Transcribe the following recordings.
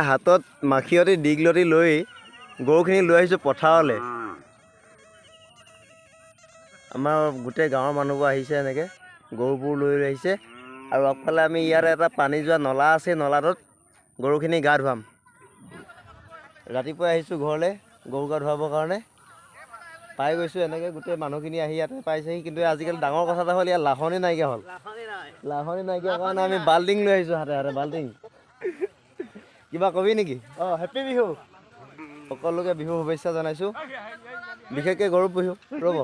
এয়া হাতত মাখিয়তী দীঘলতি লৈ গৰুখিনি লৈ আহিছোঁ পথাৰলৈ। আমাৰ গোটেই গাঁৱৰ মানুহবোৰ আহিছে, এনেকৈ গৰুবোৰ লৈ আহিছে। আৰু আগফালে আমি ইয়াৰ এটা পানী যোৱা নলা আছে, নলাটোত গৰুখিনি গা ধুৱাম। ৰাতিপুৱাই আহিছোঁ ঘৰলৈ গৰু গা ধুৱাবৰ কাৰণে। পাই গৈছোঁ এনেকৈ গোটেই মানুহখিনি আহি ইয়াতে পাইছেহি। কিন্তু আজিকালি ডাঙৰ কথা এটা হ'ল, ইয়াত লাহনি নাইকিয়া হ'ল। লাহনি নাইকিয়া কাৰণে আমি বাল্টিং লৈ আহিছোঁ হাতে হাতে বাল্টিং। কিবা কবি নেকি? অঁ, হেপী বিহু। সকলোকে বিহু শুভেচ্ছা জনাইছোঁ, বিশেষকৈ গৰু বিহু। ৰ'ব,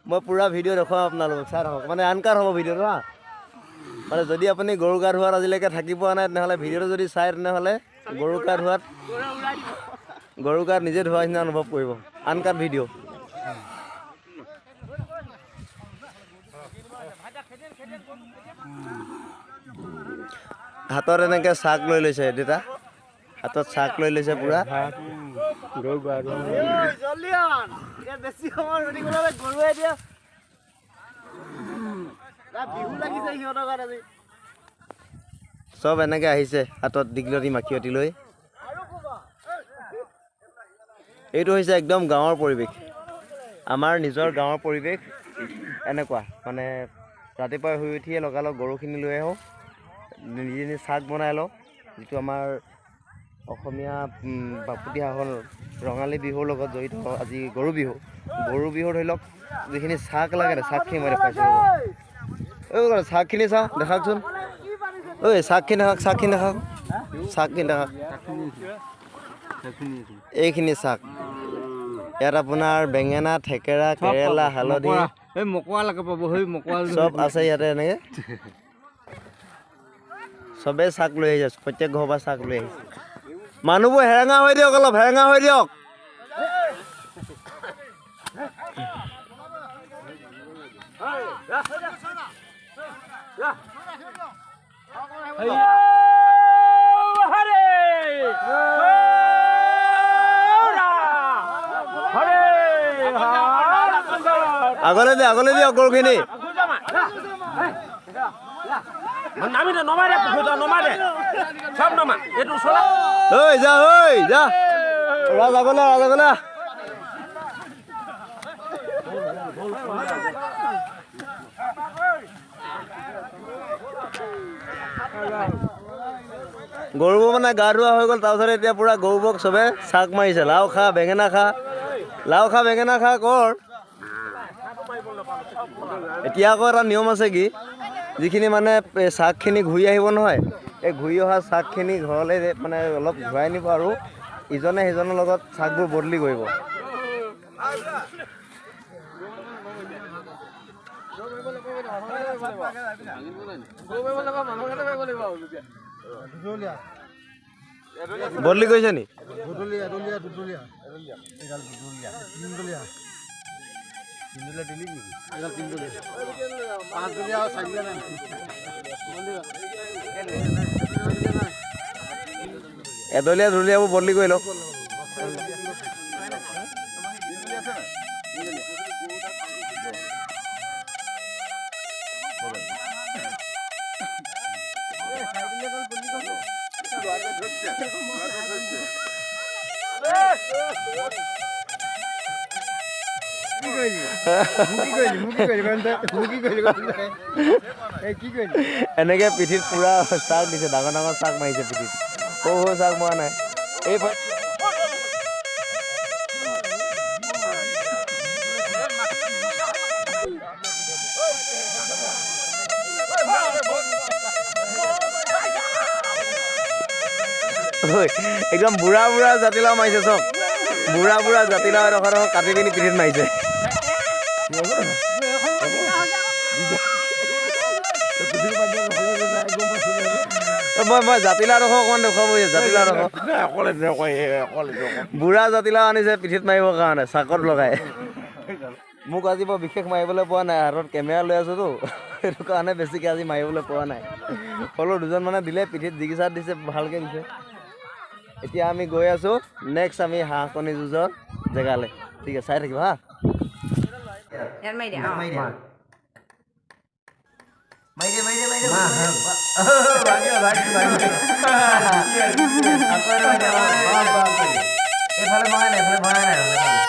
মই পূৰা ভিডিঅ' দেখুৱাম আপোনালোকক, চাই থাকক। মানে আনকাট হ'ব ভিডিঅ'টো। হা, মানে যদি আপুনি গৰু গা ধোৱাত আজিলৈকে থাকি পোৱা নাই, তেনেহ'লে ভিডিঅ'টো যদি চায় তেনেহ'লে গৰু গা ধোৱাত গৰু গা নিজে ধোৱা নিচিনা অনুভৱ কৰিব। Uncut video. হাতত এনেকৈ চাক লৈ লৈছে দেউতা, হাতত চাক লৈ লৈছে পূৰা। চব এনেকৈ আহিছে হাতত দীঘলতি মাখিয়তী লৈ। এইটো হৈছে একদম গাঁৱৰ পৰিৱেশ, আমাৰ নিজৰ গাঁৱৰ পৰিৱেশ এনেকুৱা। মানে ৰাতিপুৱাই শুই উঠিয়ে লগালগ গৰুখিনি লৈ আহোঁ, নিজে নিজে চাক বনাই লওঁ, যিটো আমাৰ অসমীয়া বাপতি সাহোন ৰঙালী বিহুৰ লগত জড়িত আজি গৰু বিহু। গৰু বিহু ধৰি লওক যিখিনি চাক লাগে, চাকখিনি মই দেখুৱাইছোঁ। ঐ চাকখিনি চাওঁ, দেখাওকচোন। ঐ চাকখিনি দেখাওক, চাকখিনি দেখাওক, চাকখিনি দেখাওক। এইখিনি চাক, ইয়াত আপোনাৰ বেঙেনা, থেকেৰা, কেৰেলা, হালধি চব আছে ইয়াতে। এনেকৈ চবেই চাক লৈ আহিছে, প্ৰত্যেক ঘৰৰ পৰা চাক লৈ আহিছে। মানুহবোৰ হেৰেঙা হৈ দিয়ক, অলপ হেৰেঙা হৈ দিয়ক। আগলে দে, আগলে দিয়ক গৰুখিনি। ঐ যা, ঐ যা, ৰাজ আগলে, ৰাজ আগলে। গৰুবোৰ মানে গা ধোৱা হৈ গ'ল, তাৰপিছত এতিয়া পূৰা গৰুবোৰক চবে চাক মাৰিছে, লাও খা বেঙেনা খা, লাও খা বেঙেনা খা কৰ। এতিয়া আকৌ এটা নিয়ম আছে কি, যিখিনি মানে চাকখিনি ঘূৰি আহিব নহয়, এই ঘূৰি অহা চাকখিনি ঘৰলৈ মানে অলপ ঘূৰাই নিব আৰু ইজনে সিজনৰ লগত চাকবোৰ বদলি কৰিব। বদলি কৰিছে নি? এদলীয়া দুদলীয়াবোৰ বদলি কৰি লওক। এনেকে পিঠিত পুৰা চাক দিছে, ডাঙৰ ডাঙৰ চাক মাৰিছে পিঠিত, সৰু সৰু চাক মৰা নাই। এই একদম বুঢ়া বুঢ়া জাতিলাও মাৰিছে, চব বুঢ়া বুঢ়া জাতিলাও এডোখৰ এডোখৰ কাটি পিনি পিঠিত মাৰিছে। মই জাতিলাও ডোখৰ অকণমান দেখুৱাব, জাতিলাও ডোখৰ বুঢ়া জাতিলাও আনিছে পিঠিত মাৰিবৰ কাৰণে চাকত লগাই। মোক আজি বৰ বিশেষ মাৰিবলৈ পোৱা নাই, হাতত কেমেৰা লৈ আছোঁতো, সেইটো কাৰণে বেছিকৈ আজি মাৰিবলৈ পোৱা নাই। হ'লেও দুজন মানে দিলে পিঠিত, জিগিচাত দিছে, ভালকৈ দিছে। এতিয়া আমি গৈ আছোঁ নেক্সট আমি হাঁহ কণী যুঁজৰ জেগালৈ। ঠিক আছে, চাই থাকিব। হা, মাৰি দে, মাৰি দে, মাৰি দে। ভাগি ভাগি। আকৌ এটা মাৰি দে। এইফালে ভঙাই নাই, এইফালে ভঙাই নাই। এইফালে।